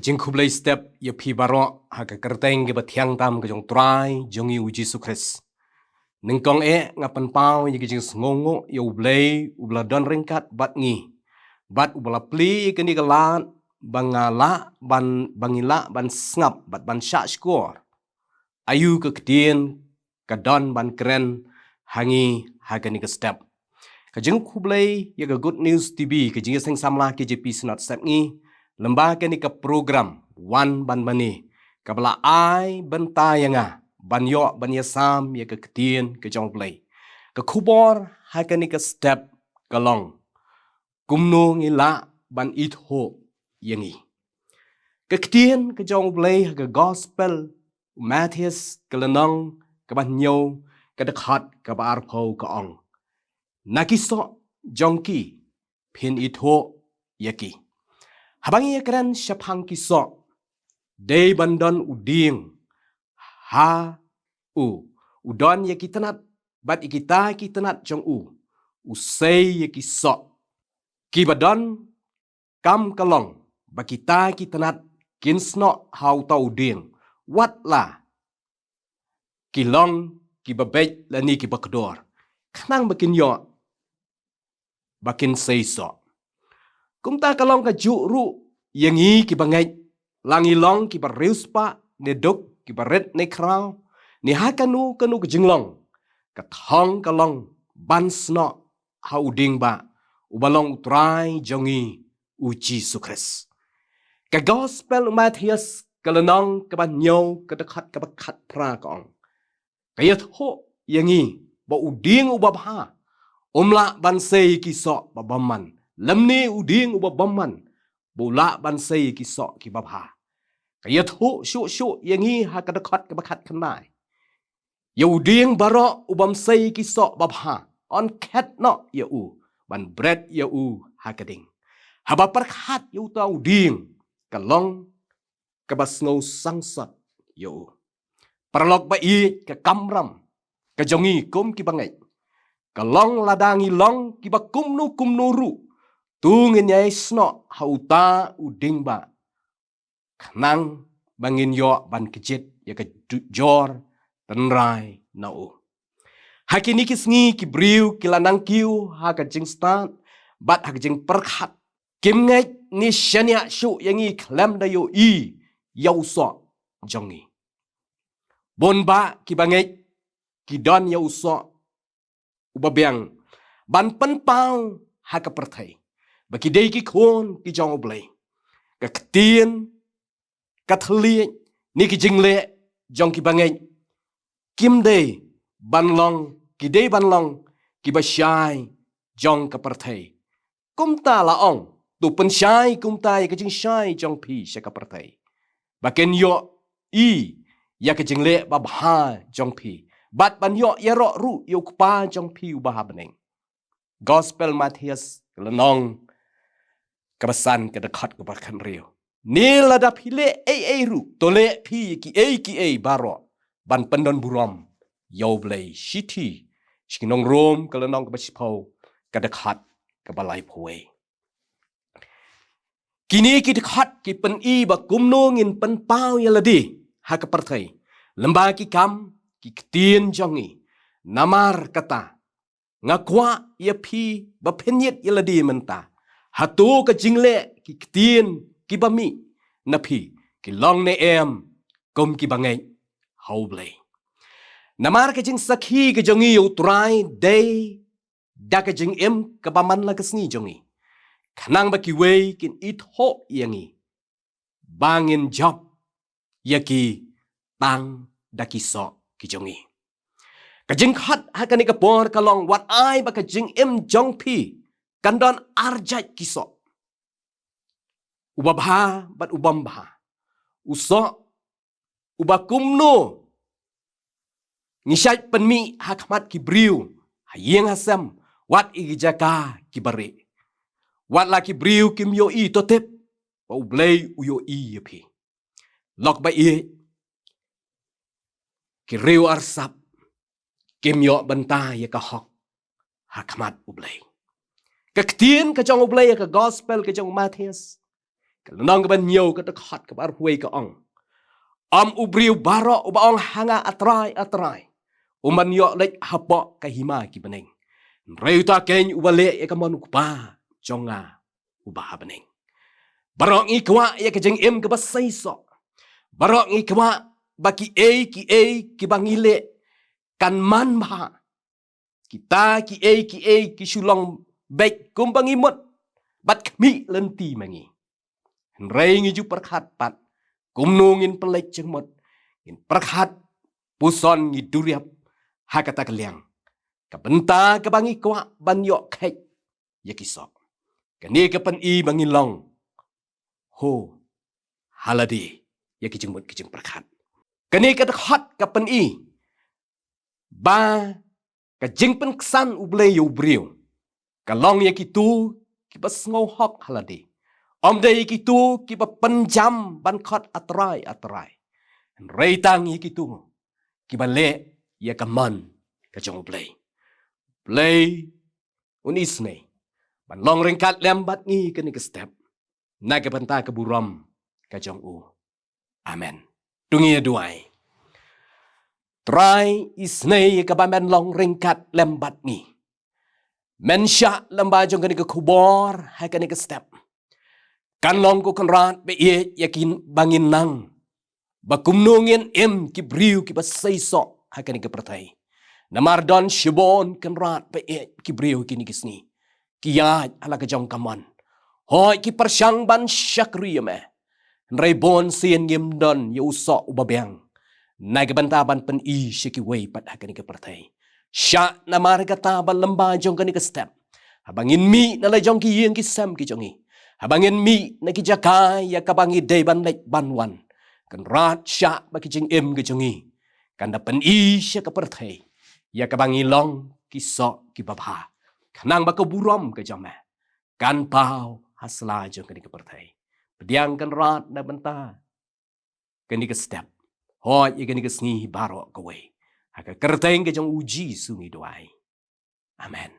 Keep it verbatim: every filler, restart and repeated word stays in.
Jingkhublei step ïa phi baroh ha ka kyrteng kaba thiang tam ka jong U Trai jong ngi U Jisu Khrist. Nyngkong eh nga pynpaw ïa ka jingsngewnguh ïa U Blei uba la don ryngkat bad ngi, bad uba la plie ïa kane ka lad ba nga lah ban, ba ngi lah ban sngap bad ban shah shkor aïu ka ktien ka don ban kren ha ngi ha kane ka step. Ka jingkhublei ïa ka Good News T V, ka Jingïaseng Samla K J P Synod Sepngi, lyngba kane ka program Wan Ban Mane, kaba la ai bynta ïa nga ban ïoh ban ïasam ïa ka ktien ka jong U Blei. Ka khubor ha kane ka step ka long: Kumno ngi lah ban ithuh ïa ngi? Ka ktien ka jong U Blei ha ka Gospel u Mathaios ka lynnong kaba hynñiew, ka dkhot kaba arphew ka ong: Na ki soh jong ki phin ithuh ïa ki. Haba ngi ïakren shaphang ki soh, dei ban don u dieng ha u, u don ïa ki tnat, bad ïa kita ki tnat jong u, u sei ïa ki soh. Kiba donkam ka long ba kita ki tnat kin snoh ha uta u dieng, wat la ki long kiba beit lane kiba kdor, khnang ba kin ïoh ba kin sei soh. Kumta ka long kajuh ruh ïa ngi kiba ngeit, la ngi long kiba riewspah ne duk, kiba rit ne khraw, ne ha kano kano ka jinglong, ka thong ka long ban snoh ha u dieng bah uba long U Trai jong ngi U Jisu Khrist. Ka Gospel u Mathaios ka lynnong kaba hynñiew, ka dkhot kaba khatphra ka ong: Ka ïathuh ïa ngi ba u dieng uba bha um lah ban sei ki soh ba bymman, lymne u dieng uba bymman ba u lah ban sei ki soh kiba bha. Ka ïathuh shuh shuh ïa ngi ha ka dkhot kaba khatkhyndai: Ïa u dieng baroh u bym sei ki soh ba bha, yn khet noh ïa u, ban bret ïa u ha ka ding. Haba pyrkhat ïa uta u dieng, ka long kaba sngew sangsot ïa u. Paralok ba ïeit, ka kamram ka jong ngi kum kiba ngeit ka long, lada ngi long kiba kumno kumno ruh, to ngin ïai snoh ha uta u dieng bah, khnang ba ngin ïoh ban kjit ïa ka ju-, jor tynrai na u. Ha kine ki sngi ki briew ki la nang kiew ha ka jingstad bad ha ka jingpyrkhat. Kim ngeit ne shaniah shuh ïa ngi khlem da ïohi ïa u soh jong ngi. Bun bah kiba ngeit ki don ïa u soh uba biang ban pynpaw ha ka pyrthei ba ki dei ki khun ki jong U Blei. Ka ktien, ka thylliej, ne ki jingleh jong kiba ngeit kim dei ban long, ki dei ban long kiba shai jong ka pyrthei. Kumta la ong, to pynshai kumta ïa ka jingshai jong phi sha ka pyrthei, ba kin ïohi ïa ka jingleh babha jong phi, bad ban ïoh ïaroh ruh ïa u Kpa jong phi uba ha bneng. Gospel Mathaios ka lynnong kaba san, ka dkhot kaba khathynriew: Ne lada phi leh ei ei ruh, to leh phi ïa kiei kiei baroh ban pyndonburom ïa U Blei. Shithi sha ki nong Rom ka lynnong kaba shiphew, ka dkhot kaba laiphew wei. Kine ki dkhot ki pyni ba kumno ngin pynpaw ïa lade ha ka pyrthei lyngba ki kam, ki ktien jong ngi. Namar kata, nga kwah ïa phi ba phin ïit ïa lade mynta. Hato ka jingleh, ki ktien kiba mih na phi ki long ne em kum kiba ngeit ha U Blei? Namar ka jingsakhi ka jong ngi ïa U Trai dei da ka jingim kaba man la ka sngi jong ngi, khnang ba kiwei kin ithuh ïa ngi ba ngin jop ïa ki tang da ki soh ki jong ngi. Ka jingkhot ha kane ka por ka long, wat ai ba ka jingim jong phi kan don ar jait ki soh, u babha bad u bym bha. U soh uba kumno ngi shait pynmih ha khmat ki briew, ha ïing ha sem, wat ïa ki jaka kiba rieh. Wat la ki briew kim ïohi, to tip ba U Blei u ïohi ïa phi. Lok ba ïeit, ki riew arsap kim ïoh bynta ïa ka hok ha khmat U Blei. Ka ktien ka jong U Blei ha ka Gospel ka jong u Mathaios Ka lynnong kaba hynñiew, ka dkhot kaba arphew wei ka ong: Ym u briew baroh uba ong ha nga, A Trai, A Trai, um ban ïoh leit hapoh ka hima ki bneng, hynrei uta keiñ uba leh ïa ka mon u Kpa jong nga uba ha bneng. Baroh ngi kwah ïa ka jingim kaba seisoh. Baroh ngi kwah ba kiei kiei kiba ngi leh kan man bha. Kita kiei kiei ki shu long beit kumba ngi mut bad khmih lynti ma ngi. Hynrei ngi ju pyrkhat pat kumno ngin pynleit jingmut, ngin pyrkhat puson, ngi duriap ha kata ka liang, ka bynta kaba ngi kwah ban ïoh kheit ïa ki soh. Kane ka pyni ba ngi long ho ha lade ïa ki jingmut ki jingpyrkhat. Kane ka dkhot ka pyni ba ka jingpynksan U Blei ïa u briew ka long ïa kito kiba sngew hok ha lade. Ym dei ïa kito kiba pynjam ban khot A Trai, A Trai, hynrei tang ïa kito kiba leh ïa ka mon ka jong U Blei. Blei un isynei ban long ryngkat lem bad ngi kane ka step, na ka bynta ka burom ka jong u. Amen. To ngin ïa duwai. Trai, isynei ïa kaba men long ryngkat lem bad ngi. Men shah lyngba jong kane ka khubor ha kane ka step. Kan long, ko Kynrad ba ïeit, ïa kiba ngin nang, ba kumno ngin im ki briew kiba seisoh ha kane ka pyrthei. Namar don shibun, Kynrad ba ïeit, ki briew kine ki sngi ki ïaid ha la ka jong ka mon. Hooid, ki pyrshang ban shakri ïa me, hynrei bun sien ngim don ïa u soh uba biang. Na ka bynta ban pyni sha kiwei pat ha kane ka pyrthei. Shah namar kata ba lyngba jong kane ka step, haba ngin mih na la jong ki ïing ki sem ki jong ngi, haba ngin mih na ki jaka ïa kaba ngi dei ban leit ban wan, Kynrad, shah ba ki jingim ki jong ngi kan da pyni sha ka pyrthei ïa kaba ngi long ki soh kiba bha, khnang ba ka burom ka jong me kan paw ha sla jong kane ka pyrthei. Pdiang, Kynrad, na bynta kane ka step. Hooid, ïa kane ka sngi baroh kawei. Ha ka kyrteng ka jong u Jisu ngi duwai. Amen.